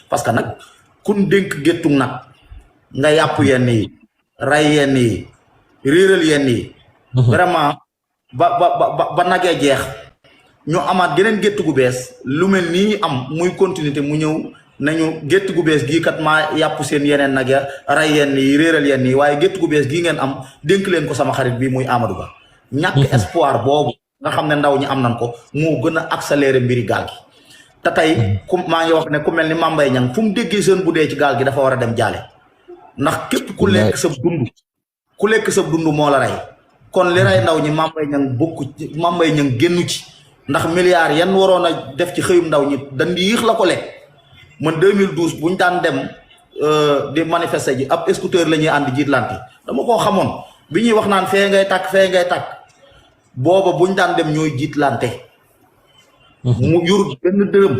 parce que nag kun dénk géttu nag nga yàpp yenn yi ray yenn yi réeral yenn yi vraiment ba nagee jeex ñu amaat geneen gétt gu bees lu mel nii am muy continuité mu ñëw nañu gétt gu bees gii kat maa yàpp seen yeneen nag ya ray yenn yi réeral yenn yi waaye gétt gu bees gii ngeen am dénk leen ko sama xarit bi muy Amadou Ba ñàkk espoir boobu nga xam ne ndaw ñi am nañ ko moo gën a accélérer mbiri gaal gi te tey ku maa ngi wax ne ku mel ni Mame Mbaye Niang fu mu déggee seen bu dee ci gaal gi dafa war a dem jaale ndax képp ku lekk sa dund moo la rey kon li rey ndaw ñi Mame Mbaye Niang bokku Mame Mbaye Niang génnu ci ndax milliards yan waroon a def ci xëyum ndaw ñi dañ di yéex la ko lekk man 2012 buñ daan dem di manifester ji ab scooter la ñuy ànd jiitlante dama koo xamoon bi ñuy wax naan fee ngay tàkk booba buñ daan dem ñooy jiitlante mu yurut benn dërëm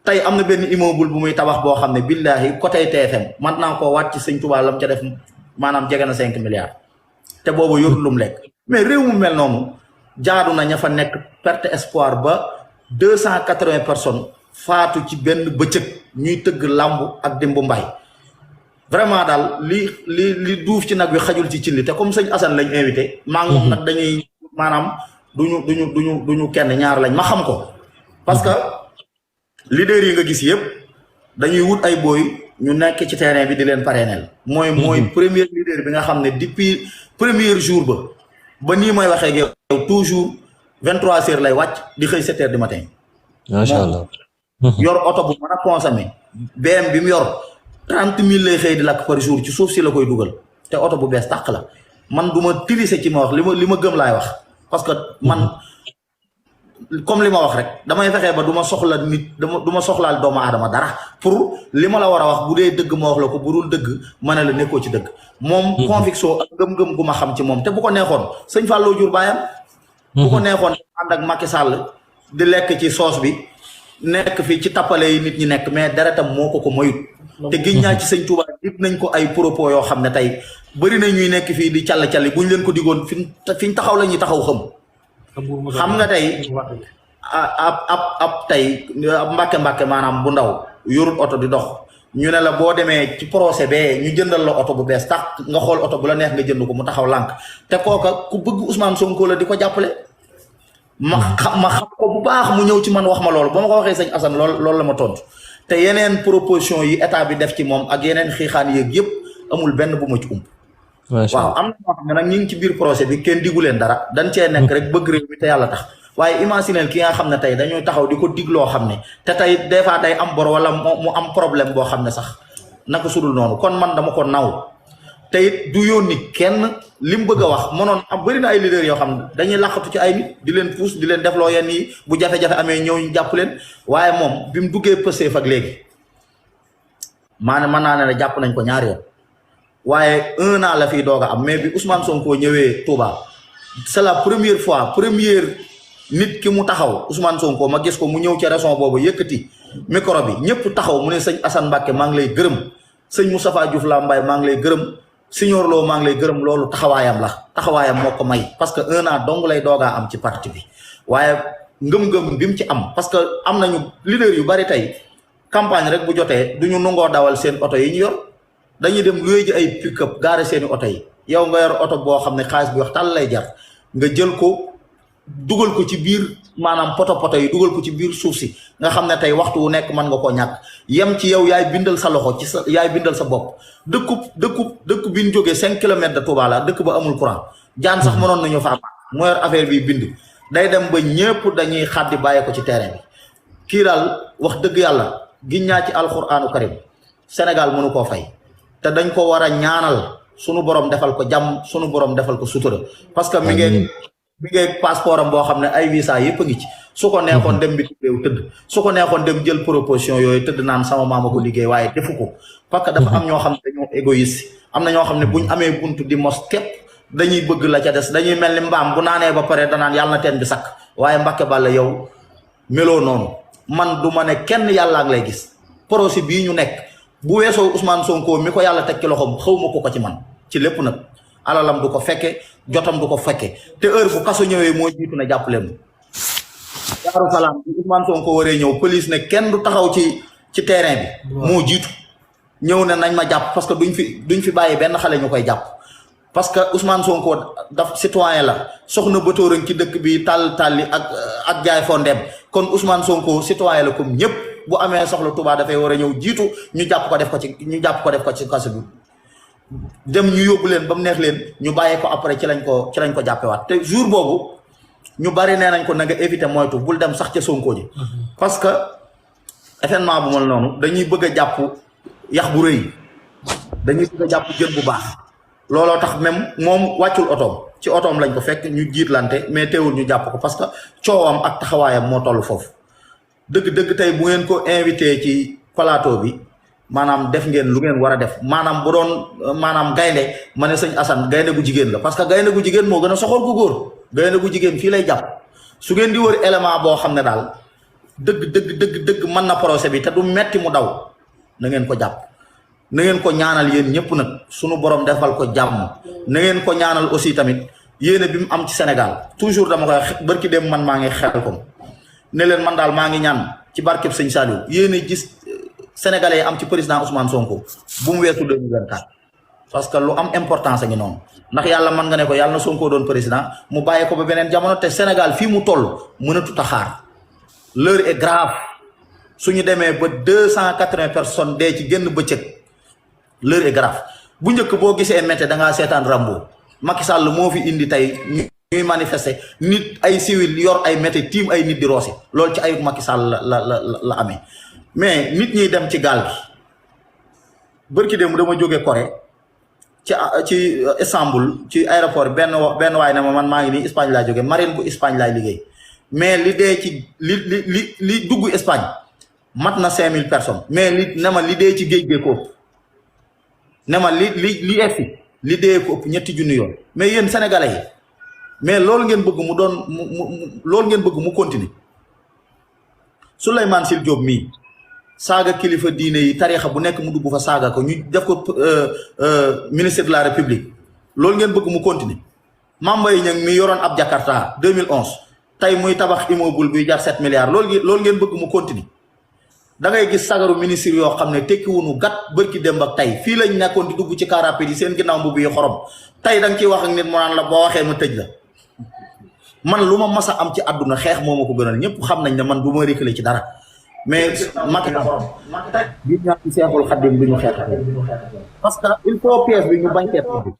tey am na benn immeuble bu muy tabax boo xam ne billaahi côté TFM man naa koo wàcc Sëñ Tuubaa lam ca def maanaam jege na 5 milliards te boobu yurut lu mu lekk mais réew mu mel noonu jaadu na ña fa nekk perte espoir ba 280 personnes faatu ci benn bëccëg ñuy tëgg làmb ak dimbu mbay vraiment daal li duuf ci nag wi xajul ci cin li te comme sëñ Assane lañ invité maa ngi moom nag dañuy maanaam duñu kenn ñaar lañ ma xam ko parce que leader yi nga gis yëpp dañuy wut ay booy ñu nekk ci terrain bi di leen parrainer mooy premier leader bi nga xam ne depuis premier jour ba nii may waxee ak yow toujours 23h lay wàcc di xëy 7h du matin. macha allah. yor oto bu mën a consommer BM bi mu yor 30 000 lay xëy di lakk par jour ci suuf si la koy dugal te oto bu bees tàq la man du ma tirise ci ma wax li ma gëm laay wax parce que man. comme li ma wax rek damay fexee ba du ma soxla nit du ma soxlaal doomu aadama dara pour li ma la war a wax bu dee dëgg ma wax la ko bu dul dëgg ma ne la nekkoo ci dëgg moom conviction ak ngëm-ngëm gu ma xam ci moom te bu ko neexoon sëñ Fallou jur baayam bu ko neexoon ànd ak Macky Sall di lekk ci soos bi nekk fi ci tappale yi nit ñi nekk mais deretam moo ko mayut te giñ ñaa ci sëñ Touba it nañ ko ay propos yoo xam ne tey bëri na ñuy nekk fii di call-calli buñ leen ko digoon fiñ taxaw la ñuy taxaw xam nga tey ab tey mbàkke maanaam bu ndaw yorut oto di dox ñu ne la boo demee ci procès bee ñu jëndal la oto bu bees tax nga xool oto bu la neex nga jënd ko mu taxaw lànk te kooka ku bëgg Ousmane Sonko la di ko jàppale ma xam ko bu baax mu ñëw ci man wax ma loolu ba ma ko waxee sëñ Assane loolu la ma tontu te yeneen proposition yi état bi def ci moom ak yeneen xiixaan yéeg yëpp amul benn bu ma ci ump waaw am na ñoo xam ne nag ñu ngi ci biir projet bi kenn diggu leen dara dañ cee nekk rek bëgg réew mi te yàlla tax waaye imagineel ki nga xam ne tey dañuy taxaw di ko digloo xam ne te tey des fois day am bor wala mu am problème boo xam ne sax naka sudul noonu kon man dama ko naw te it du yónni kenn li mu bëgg a wax mënoon am bëri na ay leader yoo xam ne dañuy laqatu ci ay nit di leen pousse di leen defloo yenn yi bu jafe-jafe amee ñëw ñu jàpp leen waaye moom bi mu duggee Pastef ak léegi maanaam mën naa ne jàpp nañ ko ñaari yoon waaye 1 an la fiy doog a am mais bi Ousmane Sonko ñëwee Touba c'est la première fois nit ki mu taxaw Ousmane Sonko ma gis ko mu ñëw ci région boobu yëkkati micro bi ñëpp taxaw mu ne sëñ Assane Mbacké maa ngi lay gërëm sëñ Moustapha Diouf Lambaye maa ngi lay gërëm Signor Lo maa ngi lay gërëm loolu taxawaayam moo ko may parce que 1 an dong lay doogaa am ci parti bi waaye ngëm-ngëm bi mu ci am parce que am nañu leader yu bari tey campagne rek bu jotee du ñu nungoo dawal seen oto yi ñu yor dañuy dem luy ji ay pick-up gaare seeni oto yi yow nga yor oto boo xam ne xaalis bi wax tal lay jar nga jël ko dugal ko ci biir maanaam poto yi dugal ko ci biir suuf si nga xam ne tey waxtu wu nekk mën nga koo ñàkk yem ci yow yaay bindal sa loxo ci yaay bindal sa bopp dëkk bi ñu jógee 5 kilomètres de Touba la dëkk ba amul courant jaan sax mënoon nañu fa am moo yor affaire bi bind day dem ba ñëpp dañuy xaddi bàyyi ko ci terrain bi kii daal wax dëgg yàlla giñ ñaa ci alxuraanu karim Sénégal mënu koo fay te dañ ko war a ñaanal sunu borom defal ko jàmm sunu borom defal ko sutura parce que mi ngi passeport am boo xam ne ay visa yëpp a ngi ci su ko neexoon dem bitim réew tëdd su ko neexoon dem jël proposition yooyu tëdd naan sama maama ko liggéey waaye defu ko parce que dafa am ñoo xam ne dañoo égoïste am na ñoo xam ne buñ amee buntu di mos képp dañuy bëgg la ca des dañuy mel ni mbaam bu naanee ba pare danaan yàlla na teen bi sakk waaye Mbacké Balla yow meloo noonu man du ma ne kenn yàlla ak lay gis projet bii ñu nekk bu weesoo Ousmane Sonko mi ko yàlla teg ci loxoom xaw ma ko ci man ci lépp nag alalam du ko fekke jotam du ko fekke te heure bu kaso ñëwee moo jiitu na jàpp leen Daaru Salaam bi Ousmane Sonko waree ñëw police ne kenn du taxaw ci ci terrain bi moo jiitu ñëw ne nañ ma jàpp parce que duñ fi bàyyi benn xale ñu koy jàpp parce que Ousmane Sonko daf citoyen la soxna Batóoran ci dëkk bi tàlli ak jaay fondeem kon Ousmane Sonko citoyen la comme ñëpp bu amee soxla Touba dafay war a ñëw jiitu ñu jàpp ko def ko ci kaso bi dem ñu yóbbu leen ba mu neex leen ñu bàyyee ko après ci lañ ko jàppewaat te jour boobu ñu bari nee nañ ko na nga éviter moytu bul dem sax ca Sonko ji parce que événement bu mal noonu dañuy bëgg a jàpp yax bu rëy dañuy bëgg a jàpp jën bu baax looloo tax même moom wàccul otoom ci otoom lañ ko fekk ñu jiitlante mais teewul ñu jàpp ko parce que coowam ak taxawaayam moo toll foofu dëgg-dëgg tey bu ngeen ko invité ci plateau bi maanaam def ngeen lu ngeen war a def maanaam bu doon maanaam gaynde ma ne sëñ Assane gaynde gu jigéen la parce que gaynde gu jigéen moo gën a soxor gu góor gaynde gu jigéen fii lay jàpp su ngeen di wër élément boo xam ne daal dëgg mën na procès bi te du metti mu daw na ngeen ko jàpp na ngeen ko ñaanal yéen ñëpp nag sunu borom defal ko jàmm na ngeen ko ñaanal aussi tamit yéene bi mu am ci Sénégal toujours dama koy barki dem man maa ngi xel ko ne leen man daal maa ngi ñaan ci barkeb sëñ Saliou yéene gis sénégalais yi am ci président Ousmane Sonko bu mu weesu 2024 parce que lu am importance a ngi noonu ndax yàlla mën nga ne ko yàlla na Sonko doon président mu bàyyi ko ba beneen jamono te Sénégal fii mu toll mënatut a xaar l'heure est grave suñu demee ba 280 personnes dee ci génn bëccëg l'heure est grave bu njëkk boo gisee mété da ngaa seetaan Rambo Macky Sall moo fi indi tey ñuy manifester nit ay civil yor ay mété tiim ay nit di roose loolu ci ayuk Macky Sall la amee mais nit ñi dem ci gaal gi bërki dem dama jóge Corée ci Istanbul ci aéroport benn waay ne ma man maa ngi nii Espagne laa jóge marine bu Espagne laay liggéey mais li dee ci li dugg Espagne mat na 5000 personnes mais ne ma li dee ci géej gee ko ëpp ne ma li egsi li dee ko ëpp 3 junni yoon mais yéen sénégalais yi mais loolu ngeen bëgg mu doon loolu ngeen bëgg mu continuer Souleymane Sil Diop mii saaga kilifa diine yi tarixa bu nekk mu dugg fa saaga ko ñu def ko ministre de la république loolu ngeen bëgg mu continuer Mame Mbaye Niang mi yoroon ab Jakarta 2011 tey muy tabax immeuble buy jar 7 milliards loolu ngeen bëgg mu continuer da ngay gis sagaru ministre yoo xam ne tekki wunu gat bërki démb ak tey fii lañ nekkoon di dugg ci car rapide yi seen ginnaaw mbubb yi xorom tey da nga ciy wax ak nit mu naan la boo waxee ma tëj la man lu ma mas a am ci àdduna xeex moo ma ko gënal ñëpp xam nañ ne man du ma réclé ci dara mais Macky bi ñaan ci Seexul Xaddim bi ñu xeex parce que il faut pièce bi ñu bañ teet bi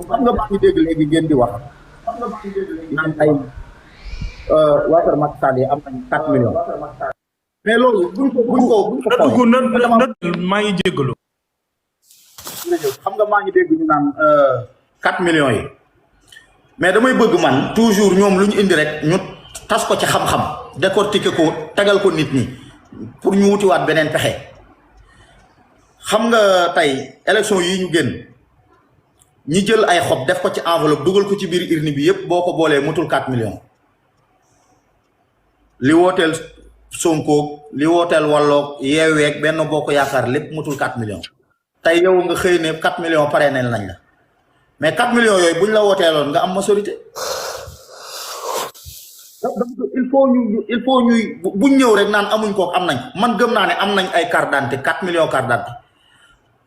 xam nga maa ngi dégg léegi ngeen di wax naan ay waa kër Macky Sall yi am nañ 4 millions mais loolu buñ ko maa ngi jéggalu xam nga maa ngi dégg ñu naan 4 millions yi mais damay bëgg man toujours ñoom lu ñu indi rek ñu tas ko ci xam-xam décortiquer ko tegal ko nit ñi pour ñu wutiwaat beneen pexe xam nga tey élection yi ñu génn ñi jël ay xob def ko ci enveloppe dugal ko ci biir urne bi yépp boo ko boolee mutul 4 millions li wooteel Sonko li wooteel Wallu Yewwi Benno Bokk Yaakaar lépp mutul 4 millions tey yow nga xëy ne 4 millions pare nañ lañ la mais 4 millions yooyu buñ la wooteeloon nga am majorité il faut ñuy buñ ñëw rek naan amuñ ko am nañ man gëm naa ne am nañ ay carte d'identité 4 millions carte d'identité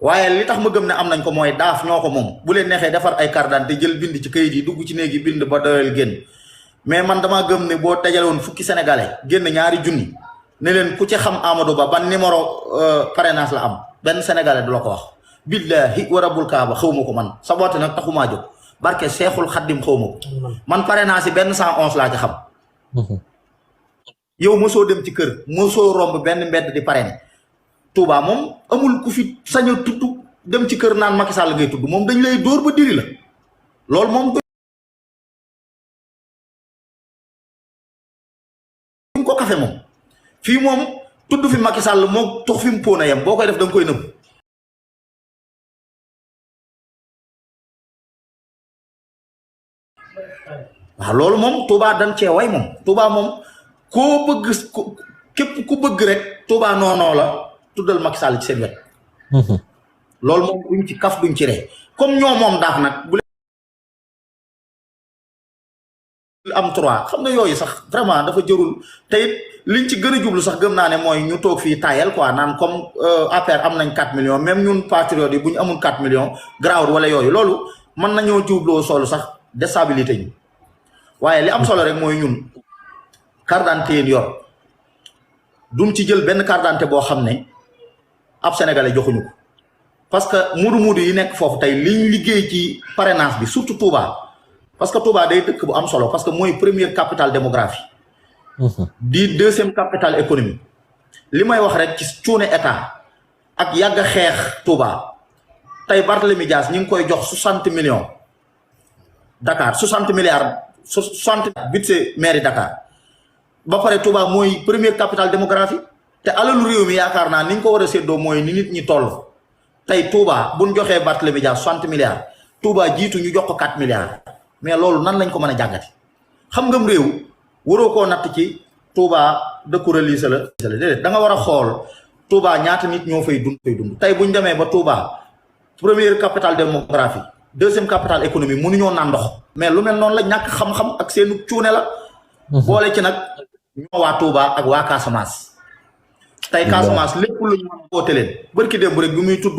waaye li tax ma gëm ne am nañ ko mooy daaf ñoo ko moom bu leen neexee defar ay carte d'identité jël bind ci kayit yi dugg ci néegi bind ba doyal génn mais man damaa gëm ne boo dajaloon fukki sénégalais génn 2 junni ne leen ku ci xam Amadou Ba ban numéro parrainage la am benn sénégalais du la ko wax billahi wa rabbul kaaba xaw ma ko man saboote nag taxumaa jóg barke Seexul Xaddim xaw ma ko man parrainage yi benn 111 laa ci xam yow mosoo dem ci kër mosoo romb benn mbedd di parrainer Touba moom amul ku fi sañ a tudd dem ci kër naan Macky Sall ngay tudd moom dañ lay dóor ba diri la loolu moom duñ ko kafe moom fii moom tudd fi Macky Sall moo tux fi mu póona yem boo koy def da nga koy nëbb waaw loolu moom Touba dañ cee way moom Touba moom koo bëgg képp ku bëgg rek Touba noonoo la tuddal Macky Sall ci seen wet loolu moom duñ ci kaf duñ ci ree comme ñoo moom daaf nag bu am 3 xam nga yooyu sax vraiment dafa jërul te it liñ ci gën a jublu sax gëm naa ne mooy ñu toog fii tayel quoi naan comme APR am nañ 4 millions même ñun patriotes yi bu ñu amul 4 millions grawul wala yooyu loolu mën nañoo jubloo solo sax déstabilité ñu waaye li am solo rek mooy ñun carte d'identité yi yor duñ ci jël benn carte d'identité boo xam ne ab sénégalais joxuñu ko parce que mudu yi nekk foofu tey liñ liggéey ci parrainage bi surtout Touba parce que Touba day dëkk bu am solo parce que mooy première capitale démographie di deuxième capitale économique li may wax rek ci cuune état ak yàgg a xeex Touba tey Barthélémy Dias ñu ngi koy jox 60 millions Dakar 60 milliards 60 budget mairie Dakar ba pare Touba mooy première capitale démographie te alalu réew mi yaakaar naa ni ñu ko war a séddoo mooy ni nit ñi toll tey Touba bu ñu joxee Barthélémy Dias 60 milliards Touba jiitu ñu jox ko 4 milliards mais loolu nan lañ ko mën a jàngati xam ngam réew waroo koo natt ci Touba dëkku religieux la déedéet da nga war a xool Touba ñaata nit ñoo fay dund tey bu ñu demee ba Touba première capitale démographie deuxième capitale économique mënuñoo naan ndox mais lu mel noonu la ñàkk xam-xam ak seenu cuune la boole ci nag ñoo waa Touba ak waa Casamance tey Casamance lépp lu ñu mën a woote leen barki démb rek bi muy tudd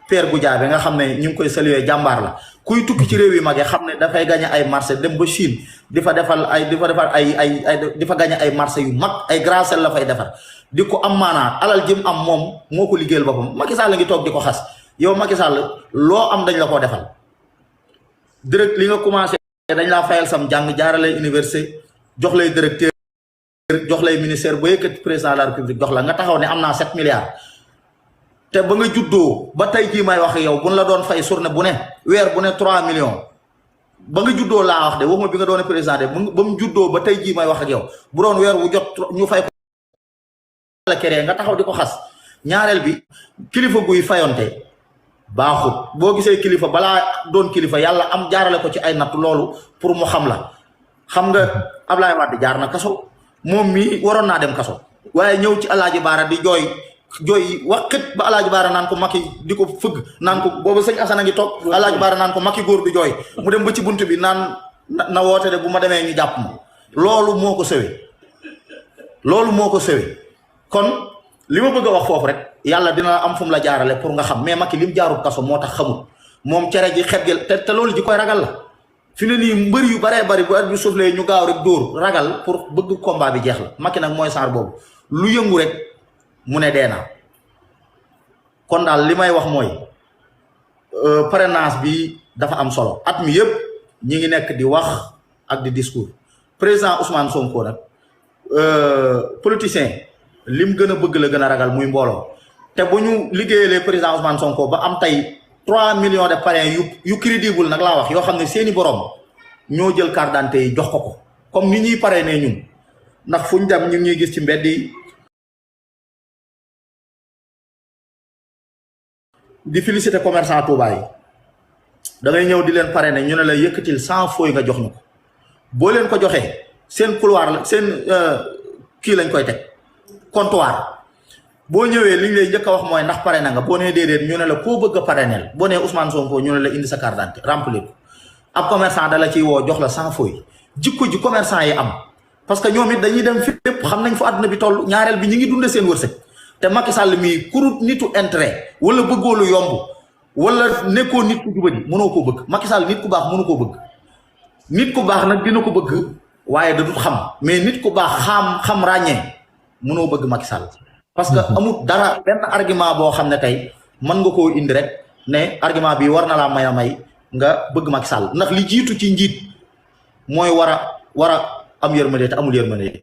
Père Goudiaby nga xam ne ñu ngi koy saluer jàmbaar la kuy tukki ci réew yi mag yi xam ne dafay gagné ay marché dem ba Chine di fa defal ay di fa gagné ay marché yu mag ay gratte-ciel la fay defar di ko am maanaa alal jëm am moom moo ko liggéeyal boppam Macky Sall la ngi toog di ko xas yow Macky Sall loo am dañ la koo defal direct li nga commencé dañ laa fayal sam jàng jaarale université jox lay directeur jox lay ministère ba yëkkati président de la république jox la nga taxaw ne am naa 7 milliards te ba nga juddoo ba tey jii may wax yow buñ la doon fay journée bu ne weer bu ne 3 millions ba nga juddoo laa wax de waxuma bi nga doon président de ba mu juddoo ba tey jii may wax ak yow bu doon weer wu jot ñu fay ko la kéré nga taxaw di ko xas ñaareel bi kilifa guy fayonte baaxut boo gisee kilifa balaa doon kilifa yàlla am jaarale ko ci ay natt loolu pour mu xam la xam nga Ablaye Wade jaar na kaso moom mi waroon naa dem kaso waaye ñëw ci Alaaji Baara di jooy waxit ba Alaaji Baara naan ko Macky di ko fëgg naan ko boobu sëñ Assane a ngi toog Alaaji Baara naan ko Macky góor di jooy mu dem ba ci bunt bi naan na woote de bu ma demee ñu jàpp ma loolu moo ko sëwe kon li ma bëgg a wax foofu rek yàlla dina am fu mu la jaarale pour nga xam mais Macky li mu jaarul kaso moo tax xamul moom cere ji xet gi te loolu ji koy ragal la fi ne nii mbër yu baree bari bu at bi suuflee ñu gaaw rek dóor ragal pour bëgg combat bi jeex la Macky nag mooy saar boobu lu yëngu rek mu ne dee naa kon daal li may wax mooy parrainage bi dafa am solo at mi yëpp ñi ngi nekk di wax ak di discours président Ousmane Sonko nag politicien lim gën a bëgg la gën a ragal muy mbooloo te bu ñu liggéeyalee président Ousmane Sonko ba am tey 3 millions de parrains yu crédible nag laa wax yoo xam ne seeni borom ñoo jël carte d'identité yi jox ko comme ni ñuy parrainé ñun ndax fu ñu dem ñu ngi ñuy gis ci mbedd yi di féliciter commerçant Touba yi da ngay ñëw di leen parrainer ñu ne la yëkkatil 100 feuilles nga jox ñu ko boo leen ko joxee seen couloir la seen kii lañ koy teg comptoir boo ñëwee li ñu lay njëkk a wax mooy ndax parrainé nga boo nee déedéet ñu ne la koo bëgg a parrainer boo nee Ousmane Sonko ñu ne la indi sa carte d'identité remplir ko ab commerçant da la ciy woo jox la 100 feuilles jikko ji commerçant yi am parce que ñoom it dañuy dem fépp xam nañ fu àdduna bi toll ñaareel bi ñu ngi dunde seen wërsëg te Macky Sall mii kurut nitu intérêt wala bëggoo lu yomb wala nekkoo nit ku jubadi mënoo koo bëgg Macky Sall nit ku baax mënu koo bëgg nit ku baax nag dina ko bëgg waaye da dut xam mais nit ku baax xam ràññee mënoo bëgg Macky Sall parce que amul dara benn argument boo xam ne tey mën nga koo indi rek ne argument bi war na laa may nga bëgg Macky Sall ndax li jiitu ci njiit mooy war a am yërmande te amul yërmande